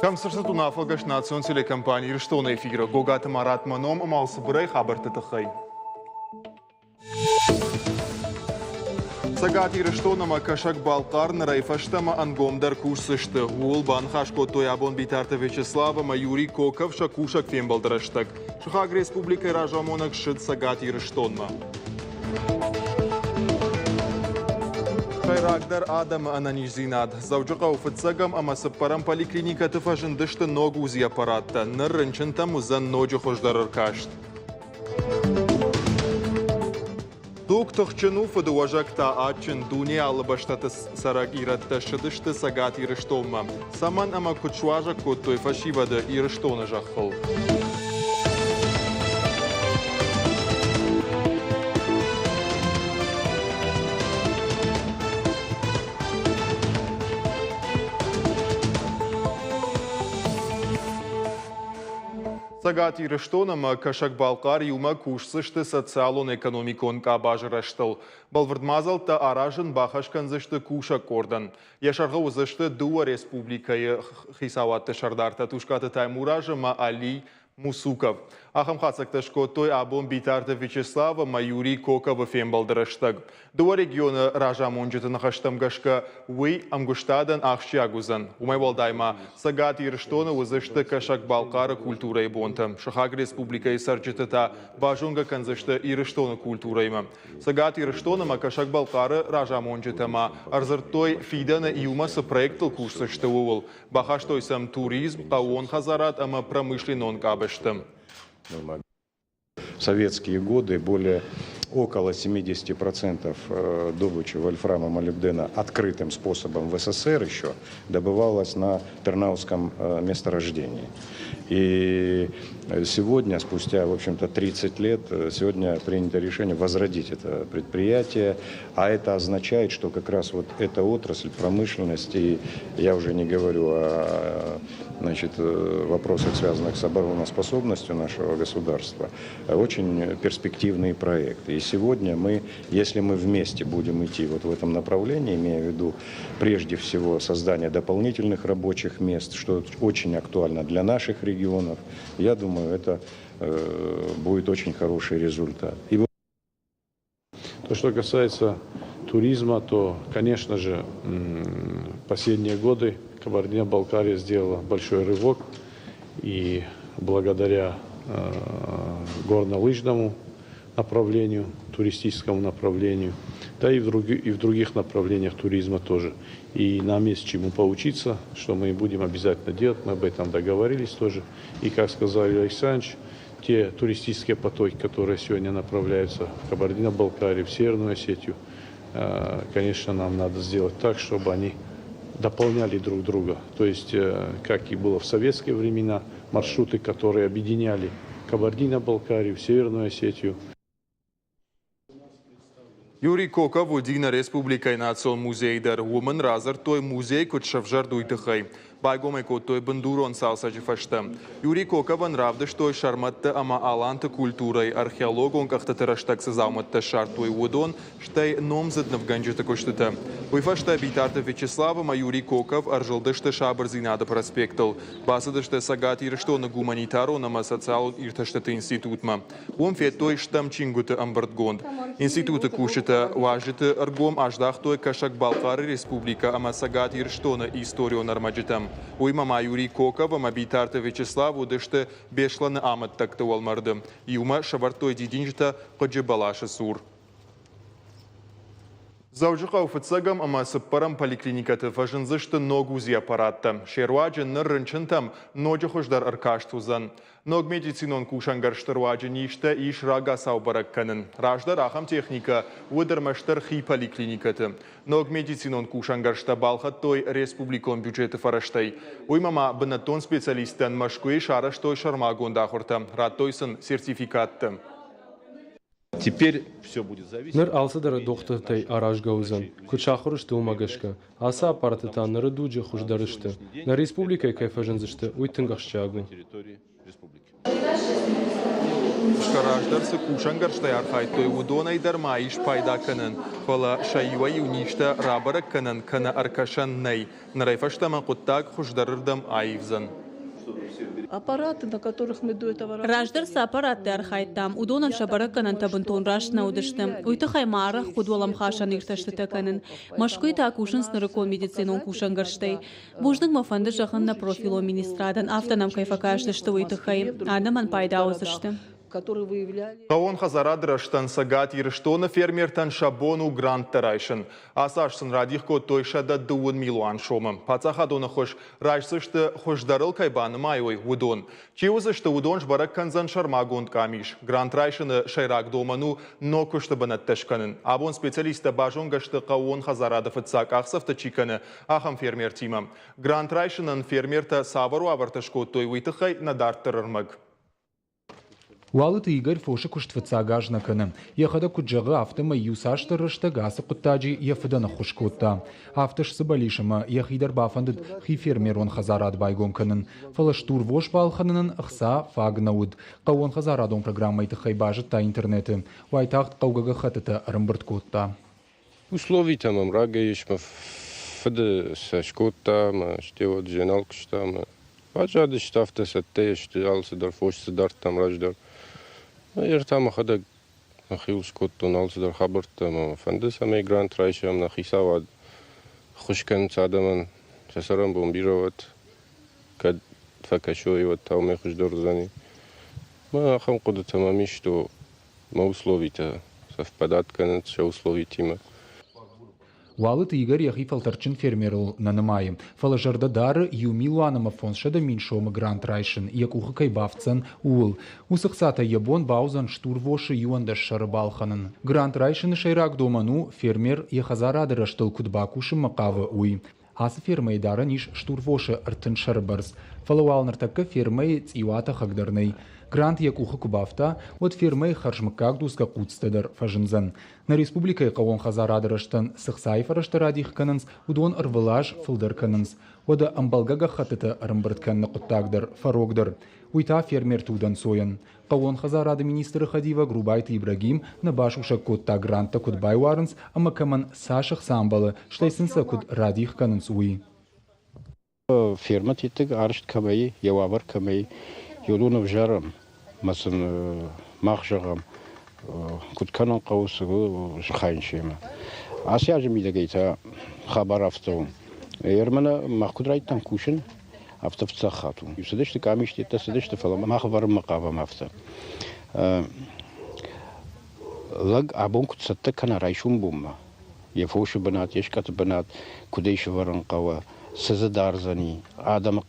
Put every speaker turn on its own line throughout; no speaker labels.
Кӕм сырсыт уынаффӕгӕс национ телекомпани Ирыстоны эфиры Гогаты Марат мӕ ном ӕмӕ цыбырӕй хабӕртты тыххӕй. Цӕгат Ирыстон ӕмӕ Кӕсӕг-Балхъар нырӕй фӕстӕмӕ ӕнгомдӕр кусдзысты. Ууыл баныхас кодтой абон Битарты Вячеслав ӕмӕ Юрий Коков сӕ кусӕг фембӕлды рӕстӕг. Сыхаг республикӕйы разамонӕг ссыд Цӕгат Ирыстонмӕ. Сӕйрагдӕр адӕмы ӕнӕниздзинад. Дзӕуджыхъӕуы фыццӕгӕм ӕмӕ цыппӕрӕм поликлиникӕты фӕзындысты ног УЗИ-аппараттӕ. Ныр рынчынтӕм уыдзӕн ноджы хуыздӕр ӕркаст. Туг тыхджын у, фыдыуӕзӕг та адджын. Дунейы алы бӕстӕты цӕрӕг ирӕттӕ ссыдысты Цӕгат Ирыстонмӕ. Цӕмӕн ӕмӕ куыд суазӕг кодтой фӕсивӕды Ирыстоны зӕххыл? Цӕгат Ирыстон ӕмӕ Кӕсӕг-Балхъар иумӕ кусдзысты социалон-экономикон къабазы рӕзтыл. Бӕлвырд мадзӕлттӕ аразын бахӕс кӕндзысты кусӕг къордӕн. Йӕ сӕргъы уыдзысты дыууӕ республикӕйы хицауадты сӕрдартӕ Тускъаты Таймураз ӕмӕ Алий Мусуков. Ахӕм хатдзӕгтӕ скодтой абон Битарты Вячеслав ӕмӕ Юрий Коковы фембӕлды рӕстӕг. Дыууӕ регионы разамонджыты ныхӕстӕм гӕсгӕ, уый ӕмгуыстадӕн ахсджиаг уыдзӕн. Уымӕй уӕлдай ма Цӕгат Ирыстоны уыдзысты Кӕсӕг-Балхъары культурӕйы бонтӕ. Сыхаг республикӕйы цӕрджыты та базонгӕ кӕндзысты Ирыстоны культурӕимӕ. Цӕгат Ирыстон ӕмӕ Кӕсӕг-Балхъары разамонджытӕ ма ӕрдзырдтой, фидӕны иумӕ цы проекттыл кусдзысты, ууыл. Бахастой сӕм туризм, хъӕууон хӕдзарад ӕмӕ промышленнон къабӕзты.
В советские годы более около 70% добычи вольфрама молибдена открытым способом в СССР еще добывалось на Тернауском месторождении. И сегодня, спустя, в общем-то, 30 лет, сегодня принято решение возродить это предприятие, а это означает, что как раз вот эта отрасль промышленности, и я уже не говорю о, значит, вопросах, связанных с обороноспособностью нашего государства, очень перспективные проекты. И сегодня мы, если мы вместе будем идти вот в этом направлении, имея в виду прежде всего создание дополнительных рабочих мест, что очень актуально для наших регионов, я думаю, это будет очень хороший результат. И
То, что касается туризма, то, конечно же, последние годы Кабардино-Балкария сделала большой рывок. И благодаря горнолыжному направлению, туристическому направлению, да и в других направлениях туризма тоже. И нам есть чему поучиться, что мы будем обязательно делать, мы об этом договорились тоже. И, как сказал Юрий Александрович, те туристические потоки, которые сегодня направляются в Кабардино-Балкарию, в Северную Осетию, конечно, нам надо сделать так, чтобы они дополняли друг друга. То есть, как и было в советские времена, маршруты, которые объединяли Кабардино-Балкарию, Северную Осетию.
Юрий Коков уыди нӕ республикӕйы национ музейы дӕр. Уым ын радзырдтой, музей куыд сӕвзӕрд, уый тыххӕй. Байгом ӕй кодтой бындурон цалцӕджы фӕстӕ. Юрий Коковӕн равдыстой сӕрмӕтты ӕмӕ аланты культурӕйы археологон къӕхтыты рӕстӕг цы дзаумӕттӕ ссардтой, уыдон, стӕй номдзыд нывгӕнджыты куыстытӕ. Уый фӕстӕ Битарты Вячеслав ӕмӕ Юрий Коков ӕрзылдысты Сабырдзинады проспектыл. Бацыдысты Цӕгат Ирыстоны гуманитарон ӕмӕ социалон иртӕстыты институтмӕ. Уым федтой стӕм чингуыты ӕмбырдгонд. Институты кусджытӕ уазджыты ӕргом аздӕхтой Кӕсӕг-Балхъары Республикӕ ӕмӕ Цӕгат Ирыстоны историон ӕрмӕджытӕм. Уыимӕ ма Юрий Коков ӕмӕ Битарты Вячеслав уыдысты Беслӕны амӕттӕгты уӕлмӕрды. Иумӕ сӕвӕрдтой дидинджытӕ Хъыджы бӕласы цур. Дзӕуджыхъӕуы фыццӕгӕм ӕмӕ цыппӕрӕм поликлиникӕты фӕзындзысты ног УЗИ-аппараттӕ. Се руаджы ныр рынчынтӕм ноджы хуыздӕр ӕркаст уыдзӕн. Ног медицинон кусӕнгӕрзты руаджы низтӕ ис рагацау бӕрӕг кӕнын. Раздӕр ахӕм техникӕ уыд ӕрмӕстдӕр хи поликлиникӕты. Ног медицинон кусӕнгӕрзтӕ балхӕдтой республикон бюджеты фӕрӕзтӕй. Уыимӕ ма бынӕттон специалисттӕн Мӕскуыйы сарӕзтой сӕрмагонд ахуыртӕ, радтой сын сертификаттӕ.
Ныр алцыдӕр дохтыртӕй аразгӕ уыдзӕн, куыд сахуыр сты, уымӕ гӕсгӕ. Ацы аппараттӕ та ныры дуджы хуыздӕр сты. Нӕ республикӕйы кӕй фӕзындзысты, уый тынг ахсджиаг у.
Раздӕр цы кусӕнгӕрзтӕй архайдтой, уыдонӕй дӕр ма ис пайда кӕнӕн, фӕлӕ сӕ иуӕй-иу низтӕ рабӕрӕг кӕнӕн кӕнӕ ӕркӕсӕн нӕй. Нырӕй фӕстӕмӕ хъуыддаг хуыздӕрырдӕм аивдзӕн.
Аппараты, на которых мы до этого
Раздӕр цы аппаратты архайдтам, уыдонӕн сӕ бӕрӕггӕнӕнтӕ бынтон раст нӕ уыдысты. Уый тыххӕй ма арӕх хъуыд уӕлӕмхасӕн иртӕстытӕ кӕнын. Мӕскуыйы та кусынц нырыккон медицинон кусӕнгӕрзтӕй. Бузныг мӕ фӕнды зӕгъын нӕ профилон министрадӕн, афтӕ нӕм кӕй фӕкастысты, уый тыххӕй. Адӕмӕн пайда уыдзысты.
Которые выявляли.
Хъӕууон хӕдзарады рӕзтӕн Цӕгат Ирыстоны фермертӕн сӕ бон у гранттӕ райсын. Ацы аз сын радих кодтой 130 милуан сомы. Паддзахадон ӕххуыс райсдзысты, хуыздӕрыл кӕй банымайой, уыдон. Чи уыдзысты, уыдон сбӕрӕг кӕндзӕн сӕрмагонд къамис. Грант райсыны сӕйраг домӕн у ног куысты бынӕттӕ скӕнын. Абон специалисттӕ базонгӕ сты хъӕууон хӕдзарады фыццаг къахдзӕфтӕ чи кӕны, ахӕм фермертимӕ. Грант райсынӕн фермертӕ цавӕр уавӕртӕ скодтой, уый тыххӕй нӕ дарддӕр ӕрмӕг.
Уалыты Игорь фосы куыст фыццаг аз нӕ кӕны. Йӕхӕдӕг куыд зӕгъы, афтӕмӕй иуцасдӕр рӕстӕг ацы хъуыддаджы йӕ фыдӕн ӕххуыс кодта. Афтӕ сцыбӕл ис ӕмӕ йӕхи дӕр бафӕндыд хи фермерон хӕдзарад байгом кӕнын. Фӕлӕ стурвос балхӕнынӕн ӕхца фаг нӕ уыд. Хъӕууонхӕдзарадон программӕйы тыххӕй базыдта интернеты. Уайтагъд хъӕугӕ гӕххӕттытӕ ӕрӕмбырд кодта.
Условитӕ мӕм рагӕй ис, мӕ фыды сӕ скодта, мӕ стӕй уӕд зенал куыста ӕмӕ баззадысты афтӕ цӕттӕйӕ сты, алцыдӕр фос дзы дардтам раздӕр. Ӕр та мӕхӕдӕг мӕхиуыл скодтон алцыдӕр хабӕрттӕ ӕмӕ мӕ фӕнды, цӕмӕй грант райсӕм, нӕ хицауад ӕххуыс кӕнынц адӕмӕн, сӕ цӕрӕнбон бирӕ уӕд, кӕд фӕкӕсой, уӕд та уымӕй хуыздӕр уыдзӕни. Мӕ ахӕм хъуыдытӕ мӕм ис, то мӕ условитӕ совпадат кӕнынц сӕ условитимӕ.
Уалыты Игорь йӕхи фӕлтӕрдджын фермерыл нӕ нымайы, фӕлӕ зӕрдӕ дары, 1 500 000 сомы грант райсын йӕ къухы кӕй бафтдзӕн, ууыл. Уыцы хцатӕй йӕ бон бауыдзӕн стурвосы 11 сӕры балхӕнын. Грант райсыны сӕйраг домӕн у, фермер йӕ хӕдзарады рӕзтыл куыд бакусынмӕ хъавы, уый. Ацы фермӕйы дарӕн ис стурвосы 30 сӕры бӕрц, фӕлӕ уал ныртӕккӕ фермӕйы цъиуатӕхӕг дӕр нӕй. Грант йӕ къухы куы бафта, уӕд фермӕйы хӕрзмыггаг дуцгӕ хъуццытӕ дӕр фӕзындзӕн. Нӕ республикӕйы хъӕууон хӕдзарады рӕзтӕн цы хцайы фӕрӕзтӕ радих кӕнынц, уыдон ӕрвылаз фылдӕр кӕнынц. Уӕдӕ ӕмбӕлгӕ гӕххӕттытӕ ӕрӕмбырд кӕныны хъуыддаг дӕр фӕрогдӕр. Уый та фермерты удӕнцойӕн. Хъӕууон хӕдзарады министры хӕдивӕг Рубайты Ибрагим нӕ басусӕг кодта гранттӕ куыд байуарынц ӕмӕ кӕмӕн цас ӕхца ӕмбӕлы, стӕй сын сӕ куыд радих кӕнынц, уый.
Фермӕты иттӕг арӕзт кӕмӕй, йӕ уавӕр кӕмӕй, уыдон ӕвзарӕм ӕмӕ сын мах зӕгъӕм, куыд кӕнын хъӕуы, цы архайын семӕ. Ацы азы мидӕгӕй та хабар афтӕ у. Ермӕнӕ мах куыд райдыдтам кусын, афтӕ фыццаг хатт у. Цыдысты къамистеттӕ, цыдысты, фӕлӕ мах ӕвӕрынмӕ хъавӕм афтӕ. Лӕг абон куыд цӕттӕ кӕна райсом бонмӕ, йӕ фосы бынат, йе скъӕты бынат, куыд ӕй сӕвӕрын хъӕуы, цы дзы дардзӕни, адӕмы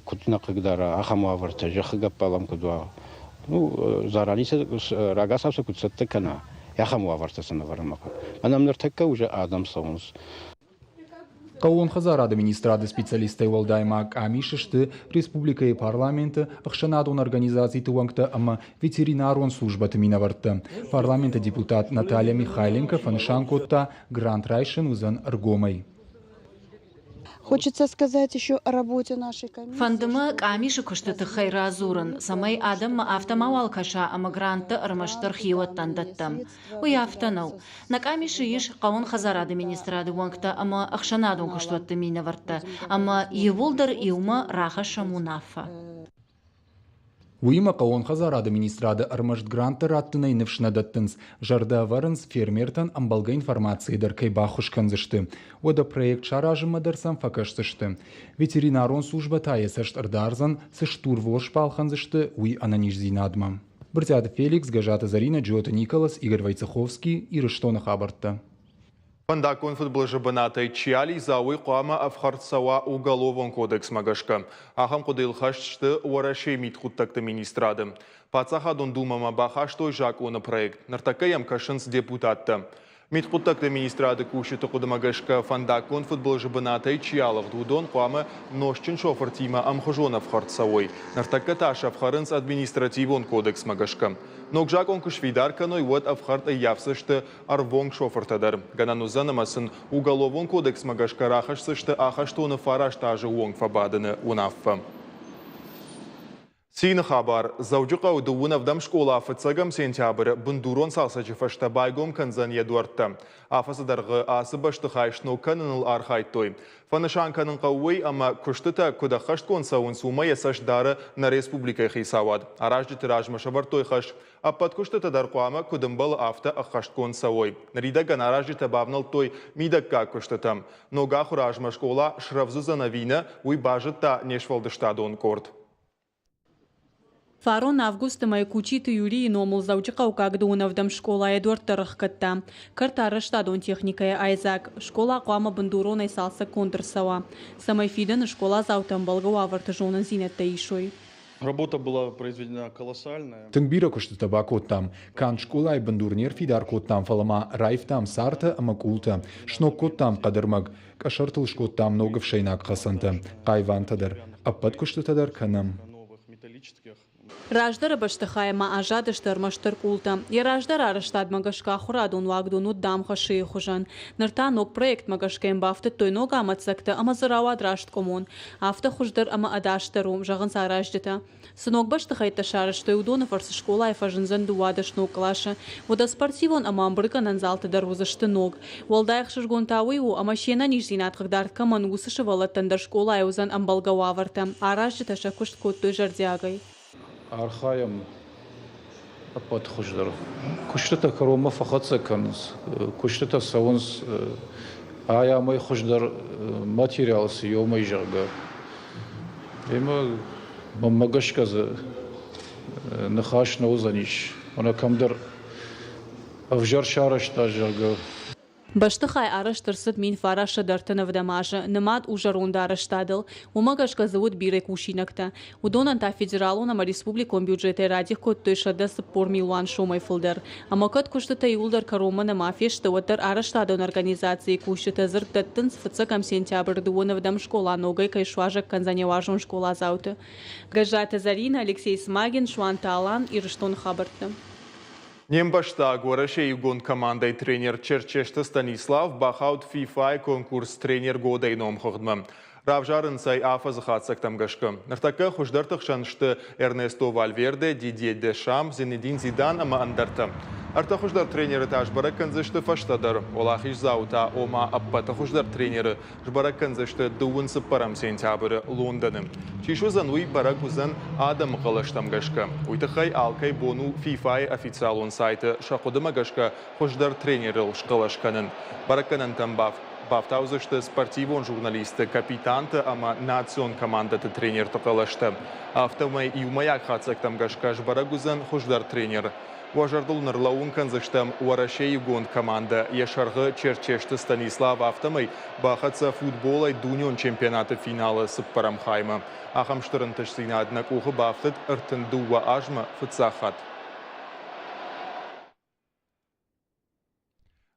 куыд нӕ хъыгдара, ахӕм уавӕртӕ, зӕххы гӕппӕл ӕм куыд уа. Ну, зарани сӕ рагацау сӕ куыд цӕттӕ кӕна, ахӕм уавӕртӕ сын ӕвӕрынмӕ хъӕуы. Мӕнӕ ныртӕккӕ уже адӕм цӕуынц.
Хъӕууон хӕдзарады министрады специалисттӕй уӕлдай ма къамис сты республикӕйы парламенты, ӕхсӕнадон организациты уӕнгтӕ ӕмӕ ветеринарон службӕты минӕвӕрттӕ. Парламенты депутат Наталья Михайленко фӕнысан кодта, грант райсын уыдзӕн ӕргомӕй.
Хочется сказать еще о работе нашей комиссии.
Фӕнды мӕ къамисы куысты тыххӕй радзурын, цӕмӕй адӕммӕ афтӕ мауал кӕса ӕмӕ гранттӕ ӕрмӕстдӕр хиуӕттӕн дӕттӕм. Уый афтӕ нӕу. Нӕ къамисы ис хъӕууон хӕдзарады министрады уӕнгтӕ ӕмӕ ӕхсӕнадон куыстуӕтты минӕвӕрттӕ ӕмӕ иууылдӕр иумӕ рахӕссӕм уынаффӕ.
Уыимӕ хъӕууон хӕдзарады министрады ӕрмӕст гранттӕ раттынӕй ныфс нӕ дӕттынц, зӕрдӕ ӕвӕрынц, фермертӕн ӕмбӕлгӕ информацийӕ дӕр кӕй баххуыс кӕндзысты. Уӕдӕ проект саразынмӕ дӕр сӕм фӕкӕсдзысты. Ветеринарон службӕ та йӕ цӕст ӕрдардзӕн, цы стурвос балхӕндзысты, уый ӕнӕниздзинадмӕ. Брытъиаты Феликс, Гӕзаты Зӕринӕ, Джиоты Николас, Игорь Войцеховский, Ирыстоны хабӕрттӕ.
Фӕндаггон фыдбылызы бынатӕй чи алидза, уый хъуамӕ ӕфхӕрд цӕуа Уголовон кодексмӕ гӕсгӕ. Ахӕм хъуыдыйыл хӕст сты Уӕрӕсейы мидхъуыддӕгты министрады. Паддзахадон Думӕмӕ бахастой закъоны проект. Ныртӕккӕ йӕм кӕсынц депутаттӕ. Мидхъуыддӕгты министрады кусджыты хъуыдымӕ гӕсгӕ, фӕндаггон фыдбылызы бынатӕй чи алыгъд, уыдон хъуамӕ нозтджын шофыртимӕ ӕмхуызон ӕфхӕрд цӕуой. Ныртӕккӕ та сӕ ӕфхӕрынц административон кодексмӕ гӕсгӕ. Ног закъон куы сфидар кӕной, уӕд ӕфхӕрд ӕййафдзысты ӕрвонг шофыртӕ дӕр. Гӕнӕн уыдзӕн ӕмӕ сын уголовон кодексмӕ гӕсгӕ рахӕсдзысты ахӕстоны 9 азы онг фӕбадыны уынаффӕ. Цины хабар. Дзӕуджыхъӕуы дыууын ӕвдӕм скъола фыццӕгӕм сентябры бындурон цалцӕджы фӕстӕ байгом кӕндзӕн йӕ дуӕрттӕ. Афӕдзы дӕргъы ацы бӕстыхай сног кӕныныл архайдтой. Фӕнысан кӕнын хъӕуы уый, ӕмӕ куыстытӕ куыд ӕххӕстгонд цӕуынц, уымӕ йӕ цӕст дары нӕ республикӕйы хицауад. Аразджыты размӕ сӕвӕрдтой хӕс. Ӕппӕт куыстытӕ дӕр хъуамӕ куыд ӕмбӕлы, афтӕ ӕххӕстгонд цӕуой. Ныридӕгӕн аразджытӕ бавнӕлдтой мидӕггаг куыстытӕм. Ног ахуыры азмӕ скъола срӕвдз уыдзӕн ӕви нӕ, уый базыдта не сфӕлдыстадон къорд.
Фарон августы мӕй Кучиты Юрийы номыл Дзӕуджыхъӕуккаг дыууын ӕвдӕм скъолайы дуӕрттӕ рыхгӕдта. Кӕрт арӕзтадон техникӕйӕ айдзаг. Скъола хъуамӕ бындуронӕй цалцӕггонд ӕрцӕуа, цӕмӕй фидӕны скъоладзаутӕ ӕмбӕлгӕ уавӕрты зонындзинӕдтӕ исой.
Работа была произведена колоссальная.
Тынг бирӕ куыстытӕ бакодтам. Канд скъолайы бындур не рфидар кодтам, фӕлӕ ма раивтам цартӕ ӕмӕ къултӕ, сног кодтам хъӕдӕрмӕг, къӕсӕртыл скодтам ног ӕфсӕйнаг хӕцӕнтӕ, хъайвантӕ дӕр. Ӕппӕт куыстытӕ дӕр кӕнӕм.
Раздӕры бӕстыхайы ма аззадысты ӕрмӕстдӕр къултӕ. Йӕ раздӕры арӕзтадмӕ гӕсгӕ ахуырадон уагдон уыд дамгъӕ-Ш-йы хуызӕн. Ныр та ног проектмӕ гӕсгӕ йын бафтыдтой ног амӕддзӕгтӕ ӕмӕ дзы рауад раст къуымон. Афтӕ хуыздӕр ӕмӕ ӕдасдӕр у, зӕгъынц аразджытӕ. Цы ног бӕстыхӕйттӕ сарӕзтой, уыдоны фӕрцы скъолайы фӕзындзӕн 12 ног къласы. Уӕдӕ спортивон ӕмӕ ӕмбырдгӕнӕн залты дӕр уыдзысты ног. Уӕлдай ӕхсызгон та уый у, ӕмӕ се нӕниздзинад хъыгдард кӕмӕн у, уыцы сывӕллӕттӕн дӕр скъолайы уыдзӕн ӕмбӕлгӕ уавӕртӕ. Аразджытӕ сӕ куыст кодтой зӕрдиагӕй.
Архайӕм ӕппӕт хуыздӕр. Куыстытӕ кӕронмӕ фӕхӕццӕ кӕнынц, куыстытӕ цӕуынц ай амӕй хуыздӕр материал цы иомӕй, зӕгъгӕ. Ӕмӕ мӕнмӕ гӕсгӕ дзы ныхас нӕ уыдзӕнис. Мӕнӕ кӕмдӕр ӕвзӕр сарӕзта, зӕгъгӕ.
Бӕстыхай арӕзт ӕрцыд 1930 азы, нымад у зӕронд арӕзтадыл. Уымӕ гӕсгӕ дзы уыд бирӕ кусинӕгтӕ. Уыдонӕн та федералон ӕмӕ республикон бюджетӕй радих кодтой 140 милуан сомӕй фылдӕр. Ӕмӕ кӕд куыстытӕ иууылдӕр кӕронмӕ нӕма фесты, уӕддӕр арӕзтадон организацийы кусджытӕ дзырд дӕттынц, фыццӕгӕм сентябры дыууын ӕвдӕм скъола ногӕй кӕй суазӕг кӕндзӕн йӕ уарзон скъоладзауты. Гӕззаты Зӕринӕ, Алексей Смагин, Суанты Алан, Ирыстоны хабӕртты.
Не мбӕстаг Уӕрӕсейы иугонд командӕйы тренер Черчесты Станислав бахауд FIFA-йы конкурс «Тренер года-йы номхыгъдмӕ. Равзарынц ӕй афӕдзы хатдзӕгтӕм гӕсгӕ. Ныртӕккӕ хуыздӕрты хсӕн сты Эрнесто Вальверде, Дидье Дешам, Зинедин Зидан ӕмӕ ӕндӕртӕ. Ӕртӕ хуыздӕр тренеры та сбӕрӕг кӕндзысты фӕстӕдӕр. Уӕлахиздзауы та, ома ӕппӕты хуыздӕр тренеры, сбӕрӕг кӕндзысты дыууын цыппӕрӕм сентябры Лондоны. Чи суыдзӕн, уый бӕрӕг уыдзӕн адӕмы хъӕлӕстӕм гӕсгӕ. Уый тыххӕй алкӕй бон у FIFA-йы официалон сайты сӕ хъуыдымӕ гӕсгӕ хуыздӕр тренерыл схъӕлӕс кӕнын. Бӕрӕггӕнӕнтӕм бафтаудзысты спортивон журналистты, капитанты ӕмӕ национ командӕты тренерты хъӕлӕстӕ. Афтӕмӕй иумӕйаг хатдзӕгтӕм гӕсгӕ сбӕрӕг уыдзӕн хуыздӕр тренер. Уӕ зӕрдыл ныр кӕндзыстӕм Уӕрӕсейы иугонд командӕ йӕ сӕргъы Черчесты Станислав, афтӕмӕй бахӕццӕ футболӕй дунеон чемпионаты финалы цыппӕрӕм хаймӕ. Ахӕм стыр ӕнтыстдзинад нӕ къухы бафтыд 32 азмӕ фыццаг хатт.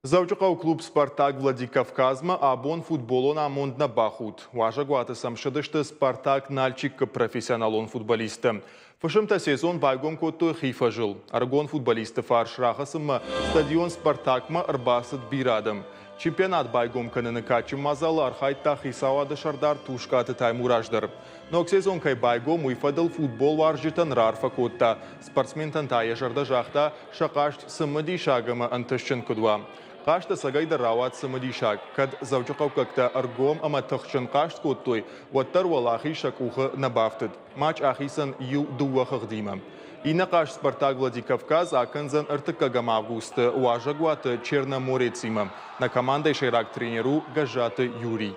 Дзӕуджыхъӕуы клуб «Спартак» Владикавказмӕ абон футболон амонд нӕ бахудт. Уазӕгуаты сӕм ссыдысты «Спартак» Нальчикы профессионалон футболисттӕ. Фысымтӕ сезон байгом кодтой хи фӕзыл. Ӕрыгон футболистты фарс рахӕцынмӕ стадион «Спартак»-мӕ ӕрбацыд бирӕ адӕм. Чемпионат байгом кӕныны кадджын мадзалы архайдта хицауады сӕрдар Тускъаты Таймураз дӕр. Ног сезон кӕй байгом, уый фӕдыл футболуарзджытӕн раарфӕ кодта. Спортсментӕн та йӕ зӕрдӕ загъта, сӕ хъазт цымыдисаг ӕмӕ ӕнтыстджын куыд уа. Хъазт ӕцӕгӕйдӕр рауад цымыдисаг. Кӕд дзӕуджыхъӕуккӕгтӕ ӕргом ӕмӕ тыхджын хъазт кодтой, уӕддӕр уӕлахиз сӕ къухы нӕ бафтыд. Матч ахицӕн иу-дыууӕ хыгъдимӕ. Иннӕ хъазт «Спартак» Владикавказ акӕндзӕн ӕртыккӕгӕм августы уазӕгуаты Черноморецимӕ. Нӕ командӕйы сӕйраг тренер у Гӕззаты Юрий.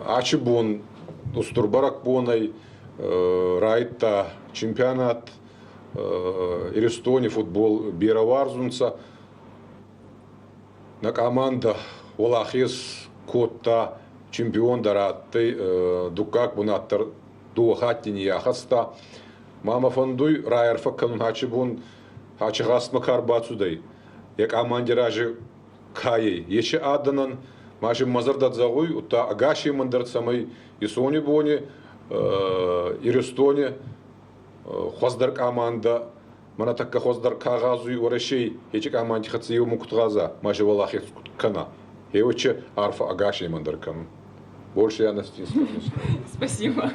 Ачы бон устур бӕрӕгбонӕй райдта чемпионат Иристони футбол берӕ уарзунцӕ. Нӕ командӕ уӕлахез кодта, чемпион дӕр адтӕй, дуккаг бунат дӕр дууӕ хатти ниййахӕста. Ма мӕ фӕндуй райарфӕ кӕнун ачи бон ачи гъастмӕ ка рбацудӕй, е команди рази кайӕй. Ечи адӕнӕн ма си мӕ зӕрдӕ зӕгъуй, удта ӕгасемӕн дӕр, цӕмӕй исони бони Иристони хуӕздӕр командӕ, мӕнӕ тӕккӕ хуӕздӕр ка гъазуй Уӕрӕсей, ечи команди хӕццӕ еумӕ куд гъаза, ма си уӕлахез куд кӕна. Еуче арфӕ ӕгасемӕн дӕр кӕнун. Больше я Анастасия.
Спасибо.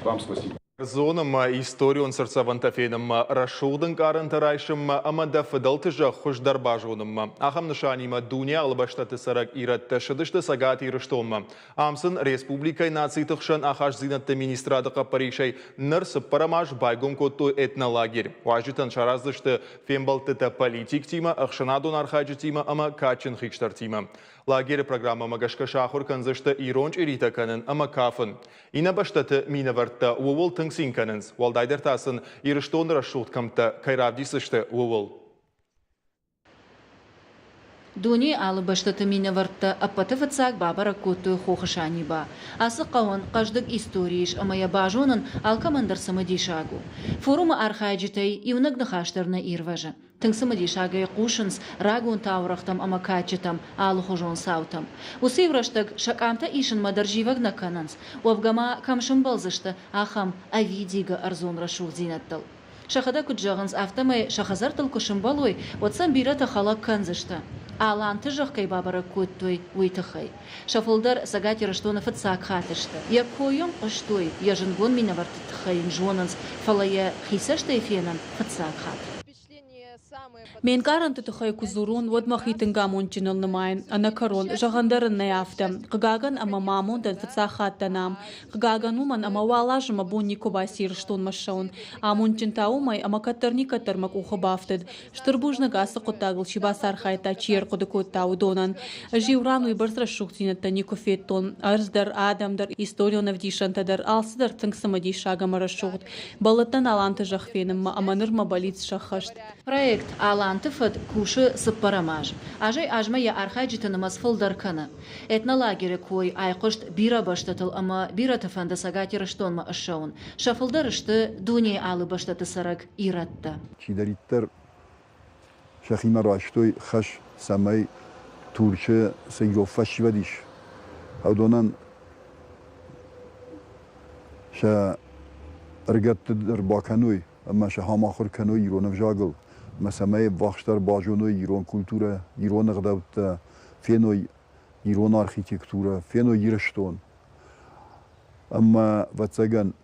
Вам спасибо.
Ӕрдзон ӕмӕ историон цыртдзӕвӕнтӕ фенынмӕ, рӕсугъд ӕнкъарӕнтӕ райсынмӕ ӕмӕ дӕ фыдӕлты зӕхх хуыздӕр базонынмӕ. Ахӕм нысанимӕ дуне алы бӕстӕты цӕрӕг ирӕттӕ ссыдысты Цӕгат Ирыстонмӕ. Ам сын республикӕйы нациты хсӕн ахастдзинӕдты министрады хъӕппӕрисӕй ныр цыппӕрӕм аз байгом кодтой этнолагерь. Уазджытӕн сараздзысты фембӕлдтытӕ политиктимӕ, ӕхсӕнадон архайджытимӕ ӕмӕ кадджын хистӕртимӕ. Лагеры программӕмӕ гӕсгӕ сахуыр кӕндзысты ирон чъиритӕ кӕнын ӕмӕ кафын. Иннӕ бӕстӕты минӕвӕрттӕ ууыл тынг цин кӕнынц, уӕлдайдӕр та сын Ирыстоны рӕсугъд кӕмттӕ кӕй равдисдзысты, ууыл.
Дунейы алы бӕстӕты минӕвӕрттӕ ӕппӕты фыццаг бабӕрӕг кодтой Хохы Саниба. Ацы хъӕуӕн хъӕздыг истори ис ӕмӕ йӕ базонын алкӕмӕн дӕр цымыдисаг у. Форумы архайджытӕй иунӕг ныхас дӕр нӕ ирвӕзы. Тынг цымыдисагӕй хъусынц рагон таурӕгътӕм ӕмӕ кадджытӕм, алыхуызон цаутӕм. Уыцы-иу рӕстӕг сӕ къамтӕ исынмӕ дӕр зивӕг нӕ кӕнынц. Уӕвгӕ ма кӕм сӕмбӕлдзысты ахӕм ӕвидигӕ ӕрдзон рӕсугъддзинӕдтыл. Сӕхӕдӕг куыд зӕгъынц, афтӕмӕй сӕ хӕдзӕрттыл куы сӕмбӕлой, уӕд сӕм бирӕтӕ хӕлӕг кӕндзысты, аланты зӕхх кӕй бабӕрӕг кодтой, уый тыххӕй. Сӕ фылдӕр Цӕгат Ирыстоны фыццаг хатт сты. Йӕ кой йӕм хъуыстой, йӕ зындгонд минӕвӕртты тыххӕй йын зонынц, фӕлӕ йӕ хи цӕстӕй фенын фыццаг хатт.
Ме нкъарӕнты тыххӕй куы дзурон, уӕд мӕхи тынг амондджыныл нымайын. Ӕнӕкӕрон, зӕгъӕн дӕр ын нӕй афтӕ. Хъыгагӕн ӕмӕ мӕ амондӕн фыццаг хатт дӕн ам. Хъыгагӕн уымӕн, ӕмӕ уал азы мӕ бон никуы баци Ирыстонмӕ ссӕуын. Амондджын та уымӕй, ӕмӕ кӕддӕр-никӕддӕр мӕ къухы бафтыд. Стыр бузныг ацы хъуыддагыл чи бацархайдта, чи ӕрхъуыды кодта, уыдонӕн. Ӕз иу ран уыйбӕрц рӕсугъддзинӕдтӕ никуы федтон. Ӕрдз дӕр, адӕм дӕр, историон ӕвдисӕнтӕ дӕр, алцыдӕр тынг цымыдисаг ӕмӕ рӕсугъд. Бӕллыдтӕн Аланты зӕхх фенынмӕ ӕмӕ ныр мӕ бӕллиц сӕххӕст.
Проект Аланты фӕд кусы цыппӕрӕм аз. Азӕй-азмӕ йӕ архайджыты нымӕц фылдӕр кӕны. Этнолагеры кой айхъуыст бирӕ бӕстӕтыл ӕмӕ бирӕты фӕнды Цӕгат Ирыстонмӕ ссӕуын. Сӕ фылдӕр сты дунейы алы бӕстӕты цӕрӕг ирӕттӕ.
Чидӕриддӕр сӕхимӕ райстой хӕс, цӕмӕй Турчы цы ирон фӕсивӕд ис, уыдонӕн сӕ ӕрыгӕтты дӕр бакӕной ӕмӕ сӕ ахӕм ахуыр кӕной ирон ӕвзагыл, ӕмӕ цӕмӕй ӕввахсдӕр базоной ирон культурӕ, ирон ӕгъдӕуттӕ, феной ирон архитектурӕ, феной Ирыстон. Ӕмӕ, ӕвӕццӕгӕн,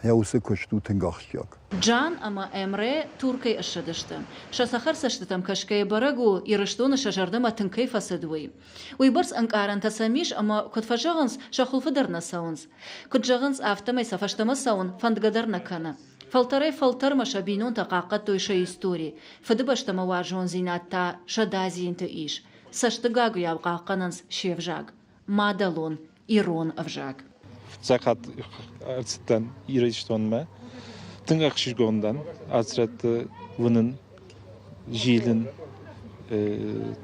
йӕ уыцы куыст у тынг ахсджиаг.
Джан ӕмӕ Эмре Туркӕй ссыдысты. Сӕ цӕхӕр цӕстытӕм кӕсгӕйӕ бӕрӕг у, Ирыстоны сӕ зӕрдӕмӕ тынг кӕй фӕцыд, уый. Уыйбӕрц ӕнкъарӕнтӕ сӕм ис ӕмӕ, куыд фӕзӕгъынц, сӕ хуылфы дӕр нӕ цӕуынц. Куыд зӕгъынц, афтӕмӕй сӕ фӕстӕмӕ цӕуын фӕндгӕ дӕр нӕ кӕны. Фӕлтӕрӕй-фӕлтӕрмӕ сӕ бинонтӕ хъахъхъӕдтой сӕ истори, Фыдыбӕстӕмӕ уарзондзинад та сӕ дадзинты ис. Цӕстыгагуыйау хъахъхъӕнынц се взаг. Мадӕлон ирон ӕвзаг.
Фыццаг хатт ӕрцыдтӕн Ирыстонмӕ. Тынг ӕхсызгон дӕн ацы рӕтты уынын, зилын.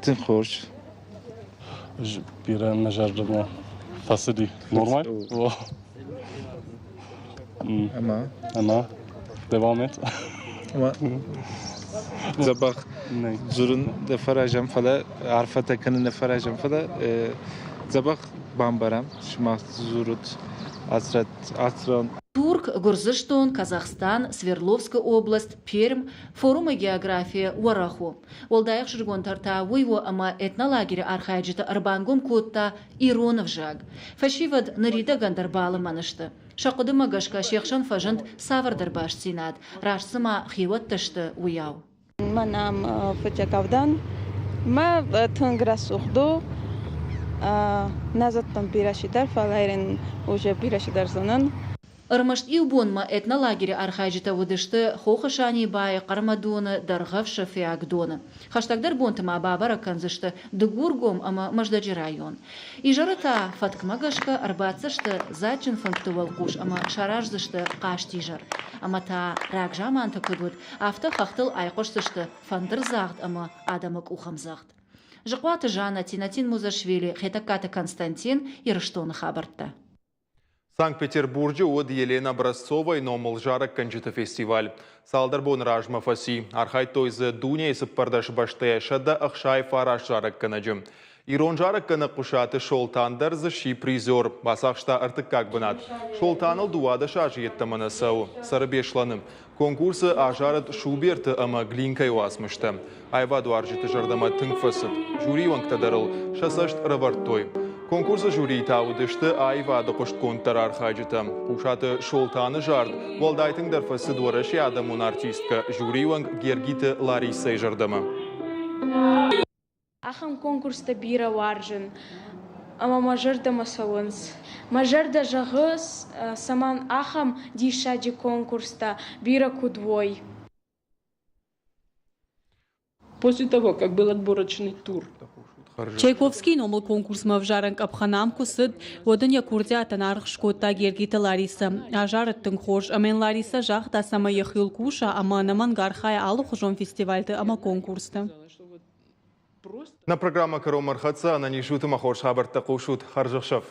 Тынг хорз.
Бирӕ мӕ зӕрдӕмӕ фӕцыди. Нормаль?
Ӕмӕ?
Ӕмӕ? Devam et.
Ӕмӕ дзӕбӕх дзурын нӕ фӕразӕм, фӕлӕ арфӕтӕ кӕнын нӕ фӕразӕм, фӕлӕ дзӕбӕх бамбарӕм, сымах дзурут ацран.
Турк, Гуырдзыстон, Казахстан, Свердловскы область, Пермь форумы географийӕ уӕрӕх у. Уӕлдай ӕхсызгонддӕр та уый у, ӕмӕ этнолагеры архайджыты ӕрбангом кодта ирон ӕвзаг. Фӕсивӕд ныридӕгӕн дӕр балымӕн сты. Сӕ хъуыдымӕ гӕсгӕ се хсӕн фӕзынд цавӕрдӕр бастдзинад, раст цыма хиуӕттӕ сты, уыйау.
Мӕнӕм фыццаг авдӕн. Мӕ тынг рӕсугъд у. Нӕ зыдтон бирӕ чидӕр, фӕлӕ йын уже бирӕ чидӕр зонын.
Ӕрмӕст иу бонмӕ этнолагеры архайджытӕ уыдысты Хохы Санибайы, Хъӕрмӕдоны, Дӕргъӕвсы, Фиагдоны. Хӕстӕгдӕр бонты ма бабӕрӕг кӕндзысты Дыгургом ӕмӕ Мӕздӕджы район. Изӕры та фӕткмӕ гӕсгӕ ӕрбаддзысты дзаджджын фынгты уӕлхъус ӕмӕ сараздзысты хъазтизӕр. Ӕмӕ та рагзаманты куыд уыд, афтӕ хӕхтыл айхъуысдзысты фӕндырдзагъд ӕмӕ адӕмы къухӕмдзӕгъд. Зыхъуаты Жаннӕ, Тинатин Музашвили, Хетӕгкаты Константин, Ирыстоны хабӕрттӕ.
Санкт-Петербурджы уыд Елена Образцовайы номыл зарӕггӕнджыты фестиваль. Цалдӕр боны размӕ фӕци. Архайдтой дзы дунейы 14 бӕстӕйӕ 169 зарӕггӕнӕджы. Ирон зарӕггӕнӕг Хъуысаты Солтан дӕр дзы сси призер, бацахста ӕртыккаг бынат. Солтаныл 12 азы йеддӕмӕ нӕ цӕуы, цӕры Беслӕны. Конкурсы азарыд Шуберты ӕмӕ Глинкӕйы уацмыстӕ. Аивадуарзджыты зӕрдӕмӕ тынг фӕцыд. Жюрийы уӕнгтӕ дӕр ыл сӕ цӕст ӕрӕвӕрдтой. Конкурсы жюрийы та уыдысты аивады хъуыстгонддӕр архайджытӕ. Хъусаты Солтаны зард уӕлдай тынгдӕр фӕцыд Уӕрӕсейы адӕмон артисткӕ, жюрийы уӕнг Гергиты Ларисӕйы зӕрдӕмӕ.
Ахӕм конкурстӕ бирӕ уарзын ӕмӕ мӕ зӕрдӕмӕ цӕуынц. Мӕ зӕрдӕ зӕгъы, цӕмӕн ахӕм диссаджы конкурстӕ бирӕ куыд уой.
После того, как был отборочный тур.
Чайковскийы номыл конкурсмӕ ӕвзарӕн къӕпхӕн ам куы цыд, уӕд ын йӕ курдиатӕн аргъ скодта Гергиты Ларисӕ. Азарыд тынг хорз ӕмӕ йын Ларисӕ загъта, цӕмӕй йӕхиуыл куса ӕмӕ ӕнӕмӕнг архайа алыхуызон фестивальты ӕмӕ конкурсты.
Нӕ программӕ кӕронмӕ ӕрхӕццӕ. Ӕнӕниз ут ӕмӕ хорз хабӕрттӕ хъусут. Хӕрзӕхсӕв!